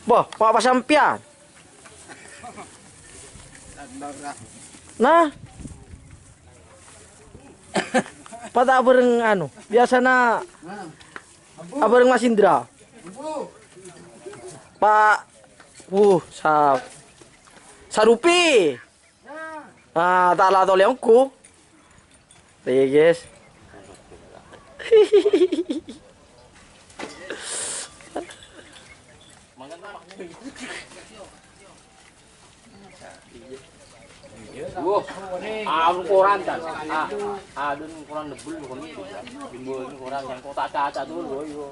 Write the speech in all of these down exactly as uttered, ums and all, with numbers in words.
Boh, ma' pas sampèyan? Nah. Pas ta' abhâreng anu, biyasana abhâreng Mas Indra. Pa', wuh, sa-, sarupi. Ah, ta' la tolè ongghu. Iya, guys. Wah, anu koran, Tan. Ah, adun koran debel, koran. Timbul koran yang kotak-katak tuh, loh, yo.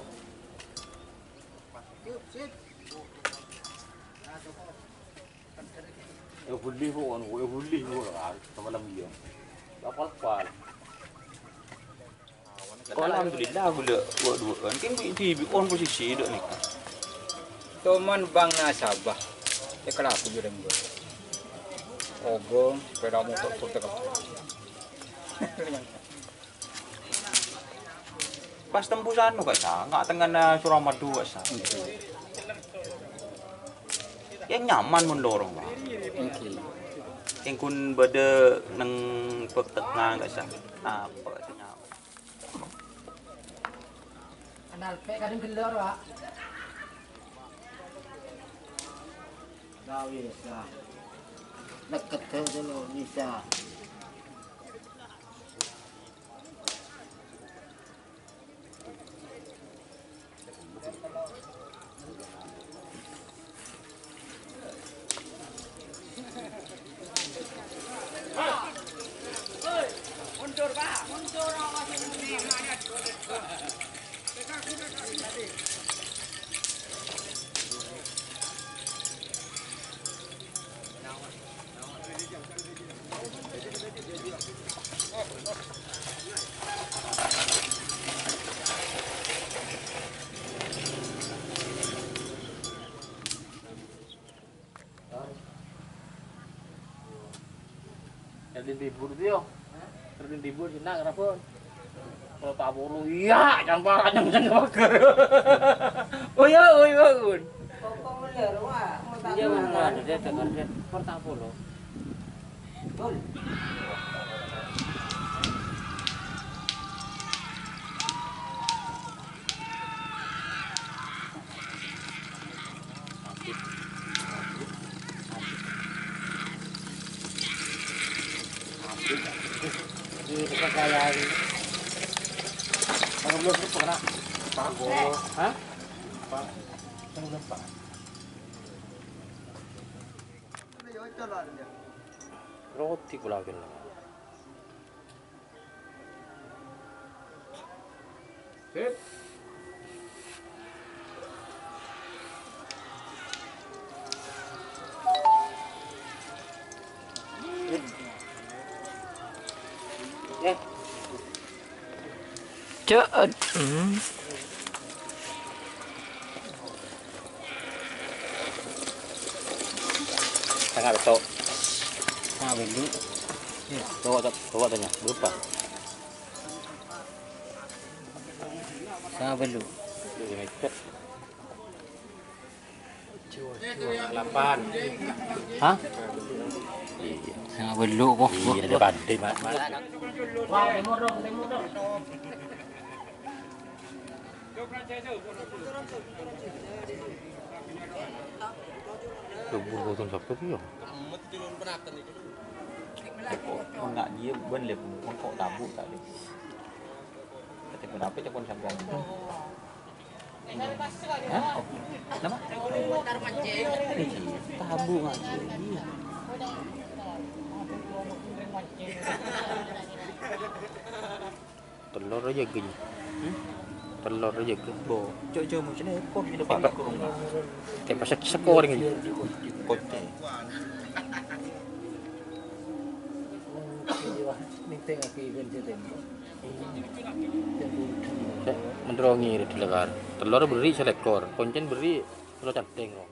Ya, boleh, kok, anu, ya, boleh, kok, kan, semalam dia. Lapal-lapal. Kok, alhamdulillah, aku lè, wa duwâ'ân. Kan bi-, dibi' on posisi dâ' nèka. Toman bâng nasabah. Cè' kalaku jârèng ghulâ. Obâng, sepeda motor, sepeda. Pas tembus anu, Kak Sa, nga' tengngana Suramadu, Kak Sa. Yang nyaman mon lorong, Pak. Èngghi. Yang kun bâdâ neng bâk tengah, Kak Sa. Apa itu nyaman? Kenal, Pak, kadang gelor, Pak. Dah bisa. Deket aja lo, bisa. Jadi libur tuh yo. Jadi libur sih nak, kenapa? Kalau tak buru, iya, jangan parah, jangan, jangan pagar. Oh iya, oh iya, Gun. Iya, Gun, ada deh, dengar deh. Pertapolo. Hah? Roti pula kena. Sip. Eh. Cek. Hmm. Setengah betok. Setengah betok. Iya. Bawa, bawa tanya, berapa? Setengah betok. Delapan. Hah? Iya. Setengah betok, kok. Iya, ada badai, Mat. Lembur boten sabda piye? Kok enggak dia ban lep, kok tabuk tadi. Kata kenapa cakon sampean? Hah? Kenapa? Ini sih, tabuk ngaji. Telor aja gini. Hmm? Telor aja gini. Bo, cok, cok, mau sini, kok di depan aku rumah. Kayak pas sekor ini. Kocak. Niteng aku event saya tembak. Cek, mentrongi di lekar. Telor beri selekor, koncen beri telor canting, kok.